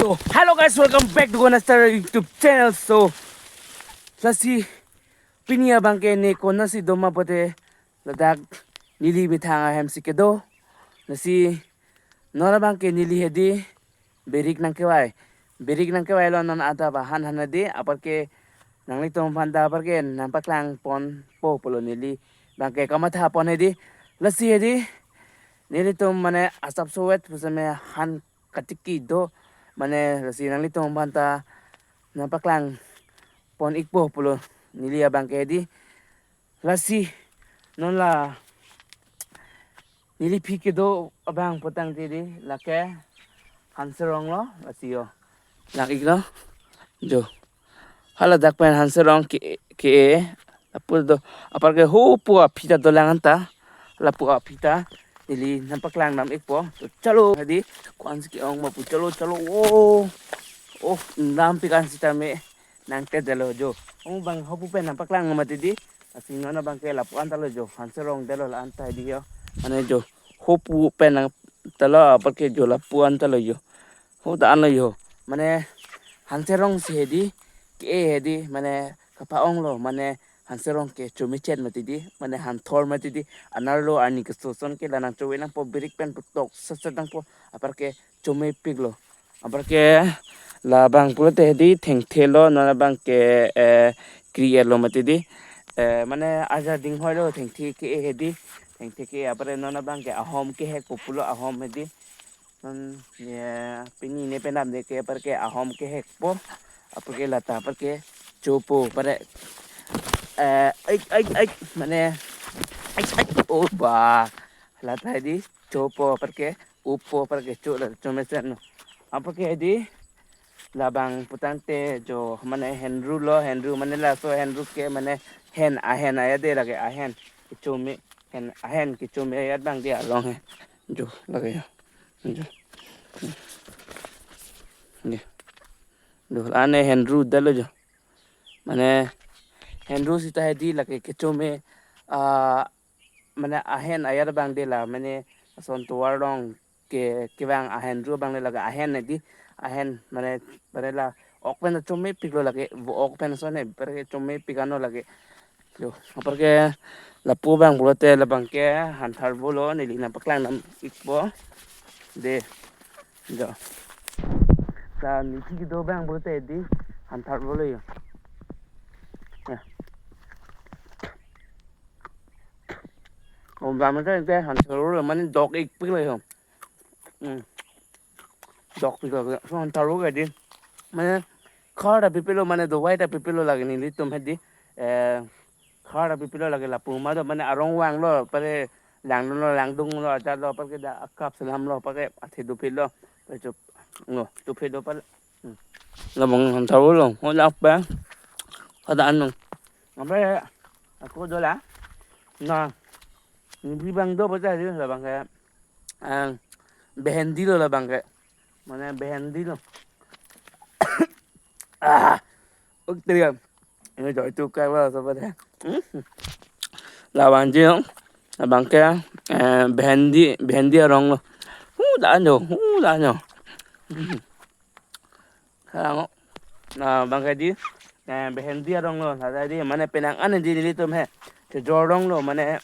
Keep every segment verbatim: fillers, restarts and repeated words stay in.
So, hello guys, welcome back to Gonastar YouTube channel. So, lasi pini abangke ne konatsi doma pote ladak neli methang ahemsi kedo. Lasi non abangke neli hedi birik nangkevai. Birik nangkevailo non adap ahan han hedi, aparke nanglitum aphanta aparke nangpaklang ponpo pulo neli abangke kamatha pon hedi. Lasi hedi nelitum mane asap sowet pusame han katiki do, mane lasi nanglitum aphanta nangpaklang pon ikpo pulo neli abangke hedi. Lasi non la neli phi kedo abang putangte hedi lake Hanserong lo, lasi yo. Lang iklo. Jo. Haladak pen Hanserong ke, ke lapu do, aparke hopu aphi ta dolang anta. Lapu aphi ta neli nangpaklang dam ikpo. To chalo hedi, ko-ansi ke-ong ma pu, chalo, chalo. Oh. Oh, dam pi kan sitame nangtedetlo jo. Ong abang hopu pen nangpaklang mati hedi. Lasi non abangke lapu anta lo jo. Hanserong detlo la anta hedi yo. Mane jo, hopu pen nangtelo aparke jo lapu anta lo jo. Ho ta anlo jo. Mane Hanserong si hedi, ke hedi, mane kapa-onglo, mane Hanserong ke chomechet mati hedi, mane hanthor mati hedi, anerlo arni keso ason ke la nangchove nangpo, birik pen putok sat sat nangpo, aparke chomepiklo. Aparke labang pulote hedi thengthe lo, non abangke, eh, kri-et lo mati hedi. Eh, mane aja dinghoilo thengthe ke hedi, thengthe ke apare non abangke ahom kehekpo pulo, ahom hedi. Non, ya, pini ne penap ne ke aparke ahom kehekpo. Aparke lata aparke chopo pare. Eh, ai, ai, ai, mane, ai, ai, oh, ba. Lata hedi chopo aparke, upo aparke cho la, chomesen lo. Aparke hedi labang putangte jo mane henru lo, henru mane laso henru ke mane hen, ahen ayat de lake, ahen kechome, hen, ahen kechome ayat abang de along he. Jo, lake ya. Jo. Ye. Jo, la ne henru detlo jo. Mane henru sita hedi lake kechome, ah, mane ahen ayat abang de la, mane ason tovar along ke, kevang ahenru abang de lake ahen hedi, ahen mane, mane la ok pen chomepiklo lake, vo ok pen ason he, aparke chomepik anlo lake. Jo, aparke lapu abang pulote labangke Hantharvo lo, neli nangpaklang dam ikpo. De. Jo. Ta neli phi kedo abang pulote hedi Hantharvo lo jo. Ya. Om bam te te Hantharvo lo mane dok ikpiklo jo. Hmm. Dok piklo. So Hantharvo ke hedi. Mane khar ta pipilo, mane dovai ta pipilo lake nelitum hedi. Eh, khar ta pipilo lake, lapu ma do mane arong vanglo, pare langdunlo, langdunglo, aja lo, aparke dak akap selamlo, aparke athe dophitlo. Pare chop. Ngo, dophit do pale. Hmm. Labang Hantharvo lo, ho dak pen. Kada anu. Apa ya? Ako dola. Na. Neli abang do pata di labangke. Ang behendi lo labangke. Mane behendi lo. Ah. Uk teriam. Ini joy tu kai wala sobat ya. Hmm. Lawan je, labangke, eh, behendi, behendi arong lo. Hu da anjo, hu da anjo. Hmm. Kalang, na abangke hedi, eh, behendi arong lo, la hedi, mane penang an hedi nelitum he. Chejor arong lo, mane,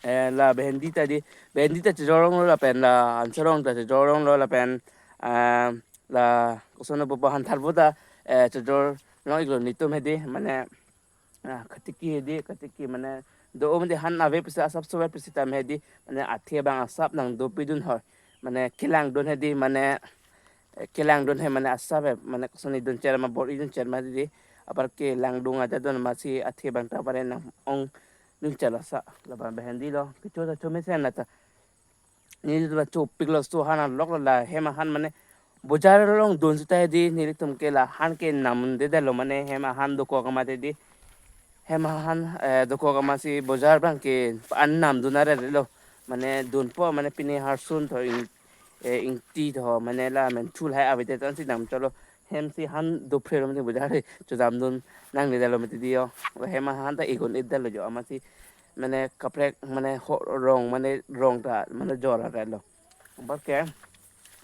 eh, la behendi ta hedi, behendi ta chejor arong lo, lapen la Hanserong ta chejor arong lo, lapen, eh, la koson pupo Hantharvo ta, eh, chejor arong iklo nelitum hedi, mane, ah, katiki hedi, katiki mane do-o mane han ave pusi asap sowet pusitame hedi, mane athe abang asap nangdopidun hoi. Mane kelangdun hedi, mane, eh, kelangdun he mane asap he, mane kosonsi duncher ma, bor-i duncher ma hedi, aparke langdung aja dun amatsi athe abang ta pare nang-ong duncher lo sa, labang behendi lo, kecho ta chomesen lata. Neli tu la chopiklo, so han alok lo, la hem ahan mane bojar along dun sita hedi, nelitum ke la han ke namdedetlo, mane hem ahan dokok amat hedi. Hem ahan, eh, dokok amatsi bojar abangke an namdun arelo. Mane dunpo, mane pini harsun tho ing, eh, ingti tho, mane la men chul hai avedet ansi namchotlo. Hemsi han dophre lo mane bojar he chodamdun nangledetlo mati hedi yo. Hem ahan ta ikon-edetlo jo amatsi mane kaprek mane ho rong mane rong ta mane jor arelo. Aparke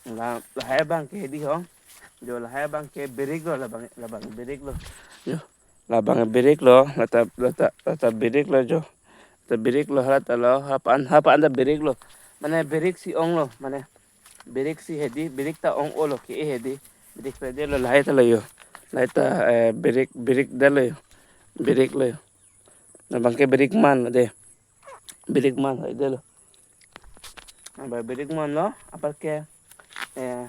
la, lahai abangke hedi ho. Jo, lahai abangke birik lo, labang, labang birik lo. Jo, labang birik lo, lata, lata, lata birik lo jo. Lata birik lo, halata lo, hapan, hapan ta birik lo. Mane birik si ong lo, mane birik si hedi, birik ta ong-o lo ke hedi. Birik pede lo, lahai ta lo jo. Lahai ta, eh, birik, birik det lo jo. Birik lo jo. Labangke birik man de. Birik man hai det lo. Aba birik man lo, apar ke, eh,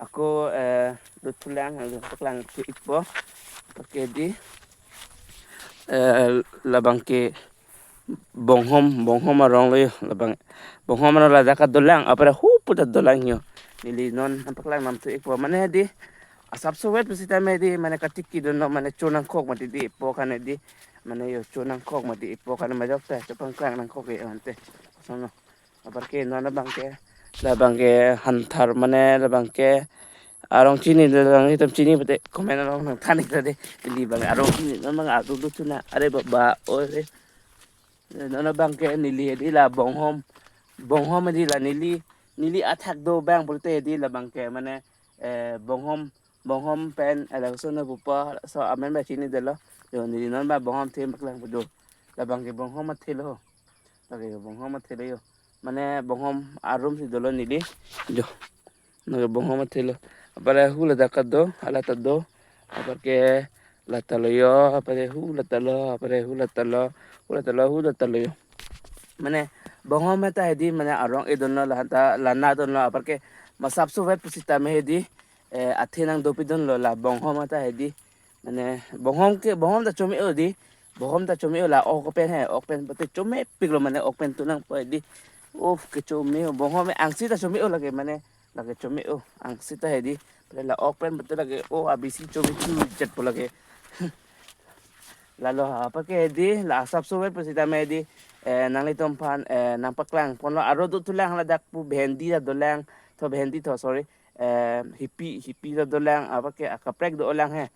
ako, eh, dothulang, eh, paklang ke ikpo. Apar ke di, eh, labangke bonghom, bonghom arong lo jo, labang, bonghom arong ladak dolang, apar hu puta dolang jo. Neli non paklang nangthu ikpo, mane di, asapso wet pusitame di, mane katiki dono, mane cho nangkok mati di, po kan di, mane jo cho nangkok mati, po kan majok ta, cho pangklang nangkok ke ante. Sono. Apar ke non abangke, labangke hanthar mane labangke arong chini, labang itum chini pute comment arong nangthan ik ta de. Neli bang arong chini non bang adu du chuna. Are baba, ore. Non abangke neli di la bonghom. Bonghom di la neli, neli athak do bang pulote di labangke mane, eh, bonghom, bonghom pen, eh, laso na pupa, so amen ba chini det lo. Jo, neli non ba bonghom them paklang pu do. Labangke bonghom athe lo. Lake bonghom athe lo jo. Mane bonghom arum si dolo neli. Jo. Lake bonghom athe lo. Apar hu ladak do, halata do. Apar ke lata lo jo, apar hu lata lo, apar hu lata lo, hu lata lo, hu lata lo jo. Mane bonghom ta hedi, mane arong e dono, lahanta lana dono, apar ke masapso wet pusitame hedi, eh, athe nangdopi dono la bonghom ta hedi. Mane bonghom ke, bonghom ta chome-o di. Bonghom ta chome-o la ok pen he, ok pen pute chomepik lo mane ok pen tu nangpo di. Oh, kechome-o, bonghom angsi ta chome-o lake mane, lake chome-o, angsi ta hedi. Pute la ok pen pute lake, oh, abisi chome chu jet po lake. Lalo apar ke di, la asapso wet pusitame di, eh, nanglitum aphan, eh, nangpaklang ponlo, aro dothulang ladak pu bhendi ta dolang, tho bhendi tho, sorry, eh, hipi, hipi ta dolang, apar ke akaprek dolang he.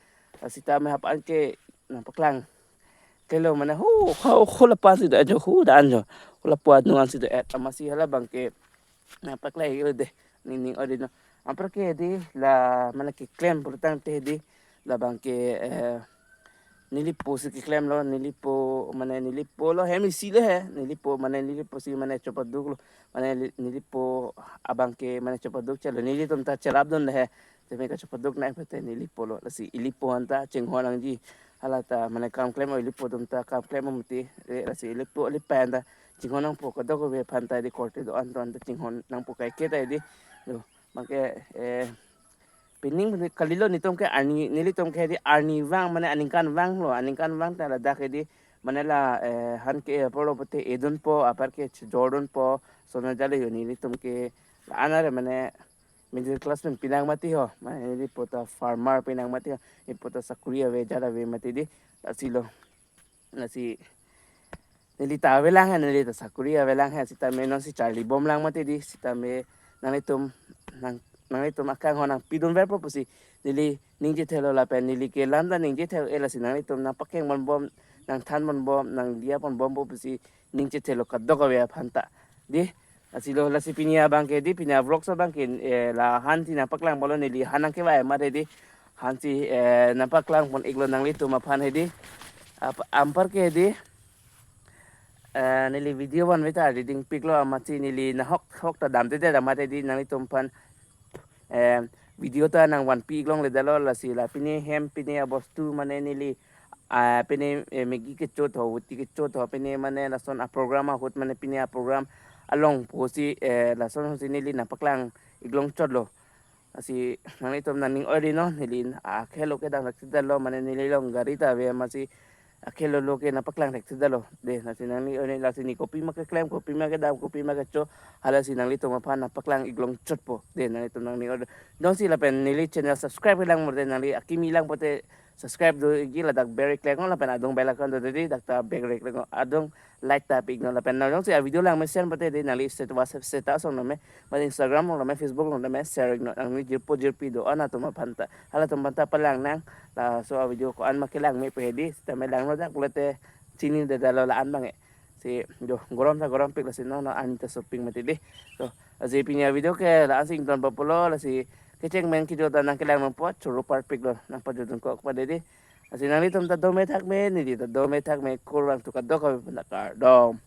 Sitame hapan ke nangpaklang. Kelo mane hu, hu, hu lapu-an si do-et jo, hu do-an jo. Hu lapu-an nung an si do-et, amatsi halabangke nangpaklang lo de, ning ning-oilo. Apar ke di la mane keklem pulotangte di, labangke, eh, neli po si keklem lo, neli po mane neli po lo, hem isi lo he, neli po mane neli po si mane chopaduk lo, mane neli, neli po abangke mane chopaduk chelo, nelitum ta cherap dun he. Teme kachopaduk nai pute neli po lo, lasi ili po anta chinghon nangji. Halata mane kam klem o ili po atum ta kam klem o mati, eh, lasi ili po ili pen ta chinghon nangpo kadokave aphan ta di korte do-an do-an ta chinghon nangpo kaike ta di. Lo, make, eh, pining kalilo netum ke arni, nelitum ke di arni vang mane aningkanvang lo, aningkanvang ta ladak ke di mane la, eh, han ke apor lo pute edunpo, apar ke chojordunpo, sono jale jo nelitum ke la-an are mane middle class pen pinang mati ho, mane neli po ta farmer pinang mati ho, neli po ta sakuri ave, jat ave mati di, lasi lo. Lasi neli ta avelang he, neli ta sakuri avelang he, sitame non si charli bomlang mati di, sitame nanglitum, nang, nanglitum akanghon nangpidunverpo pusi neli ningje thelo lapen neli kelam ta ningje thelo, eh, lasi nanglitum nangpakeng ponbom, nangthan ponbom, nangdiya ponbompo pusi ningje thelo kadokave aphan ta. Di, lasi lo, lasi pini abangke di, pini avlog so abangke, eh, la han si nangpaklang polo, neli han nangkevai mati di. Han si, eh, nangpaklang pon iklo nanglitum aphan hedi. Ap-, anpar ke di, eh, neli video vanve ta reading piklo, amatsi neli nahok hok ta damtede, damtede di nanglitum aphan, eh, video ta nangvanpi ik longle detlo, lasi la pini hem pini abostu mane neli, ah, pini, eh, Maggi kecho tho, Voti kecho tho, pini mane lason aprogram ahut mane pini aprogram along pusi, eh, lason pusi neli nangpaklang ik longchotlo. Lasi nanglitum nangning-oilo, neli akhelo kedam thekthedetlo, mane neli along gari ta ave, amatsi akhelo lo ke nangpaklang thekthedetlo. De, lasi nangning-oilo, lasi ne kopima keklem, kopima kedam, kopima kecho, halasi nanglitum aphan nangpaklang ik longchotpo. De, nanglitum nangning-oilo. Jongsi lapen neli channel subscribe kelang mo de, nangli akimi lang pute subscribe do ikji, ladak bell keklem lapen adung bell icon do di, dak ta bell keklem, adung like ta pi-iknon lapen nang jongsi avideo langmesen pute di nangli state WhatsApp status along name, mane Instagram along name, Facebook along name share iknon, nangli jirpo jirpi do-an atum aphan ta, halatum aphan ta palang nang, laso avideo ko-an ma kelang me pu hedi, sitame langno dak pulote chinidetlo la-an abang e. Si jo, gorom ta gorom pik, lasi non non arni ta sopik mati di. To, lasi pini avideo ke la-an si ingtonpo pulo, lasi kecheng meng kejut ta nangkelang nangpo, choro parpiklo, nangpajutdun kok padidi. Lasi nanglitum ta dome thakme, neli ta dome thakme, kurvangthu kadokave pen ta kardom.